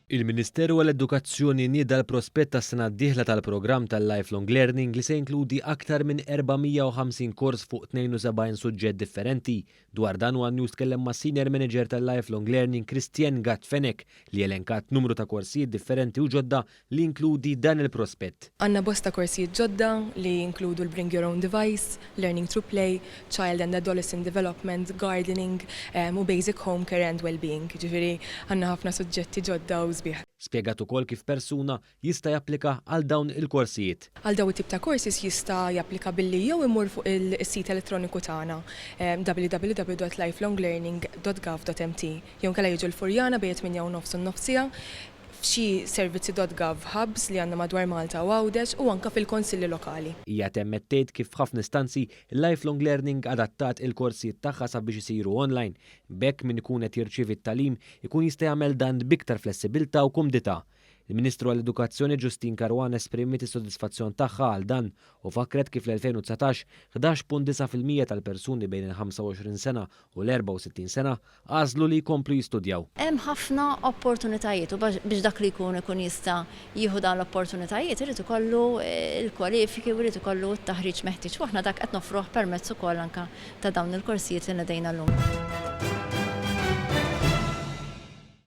Il-Ministeru għall-Edukazzjoni nieda l-prospett tas-sena d-dieħla tal-programm tal-Lifelong Learning li se jinkludi aktar minn 450 kors fuq 72 suġġett differenti. Dwar dan one News tkellem mas-Senior Manager tal-Lifelong Learning Christienne Gatt Fenech li elenkat numru ta' korsijiet differenti u ġodda li jinkludi dan il-prospett. Għandna bosta korsijiet ġodda li jinkludu l-Bring Your Own Device, Learning Through Play, Child and Adolescent Development, Gardening u Basic Home Care and Wellbeing. Jiġifieri għandna ħafna suġġetti ġodda u sbieħ. Spjegat ukoll kif persuna jista' japplika għal dawn il-korsijiet. Għal dawn it-tip ta' courses jista' japplika billi jew imur fuq is-sit elettroniku tagħna www.lifelonglearning.gov.mt jew inkella jiġu l-Furjana bejn it-tmienja u nofs u n-nofs siegħa f'xi servizzi.gov hubs li għandna madwar Malta u Għawdex u anke fil-konsilli lokali. Hija temmet tgħid kif f'ħafna istanzi Lifelong Learning adattat il-korsijiet tagħha sabiex isiru online. B'hekk min ikun qed jirċievi t-tagħlim ikun jista' jagħmel dan b'iktar flessibilità u kumdità. Il-Ministru għall-Edukazzjoni Justyne Caruana esprimiet is-sodisfazzjon tagħha għal dan u fakkret kif fl-2019 11.9% tal-persuni bejn il-25 sena u l-64 sena għażlu li jkomplu jistudjaw. Hemm ħafna opportunitajiet u biex dak li jkun ikun jista' jieħu dawn l-opportunitajiet irid ikollu l-kwalifiki u jrid ikollu t-taħriġ meħtieġ u aħna dak qed noffruh permezz ukoll anke ta' dawn il-korsijiet li nedejna llum.